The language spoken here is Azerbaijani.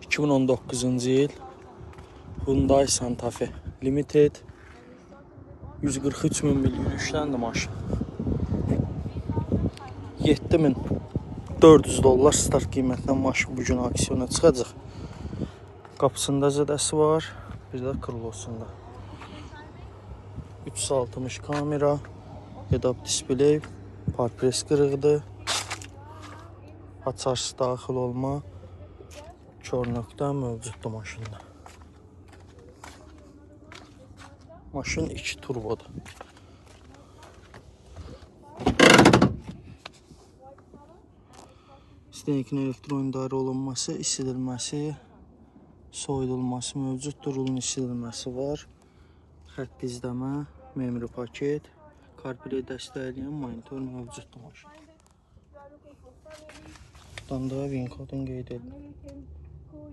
2019-cu il Hyundai Santa Fe Limited 143 min mil yürüyüşdəndir maşın. 7400 dollar start qiymətinə maşın bu gün aksiyona çıxacaq. Qapısında zədəsi var, bir də krılosunda. 360 kamera, head-up display, parpres qırığıdır. Açarsız daxil olma, kör nöqtə mövcuddur maşında. Maşın 2 turbodur. Stenik'in elektron idarə olunması, isidilməsi, soyudulması mövcuddur. Rulun isidilməsi var. Xətt izləmə, memory paket, CarPlay dəstəkləyən monitor mövcuddur maşında. Buradan da VIN kodunu qeyd edim.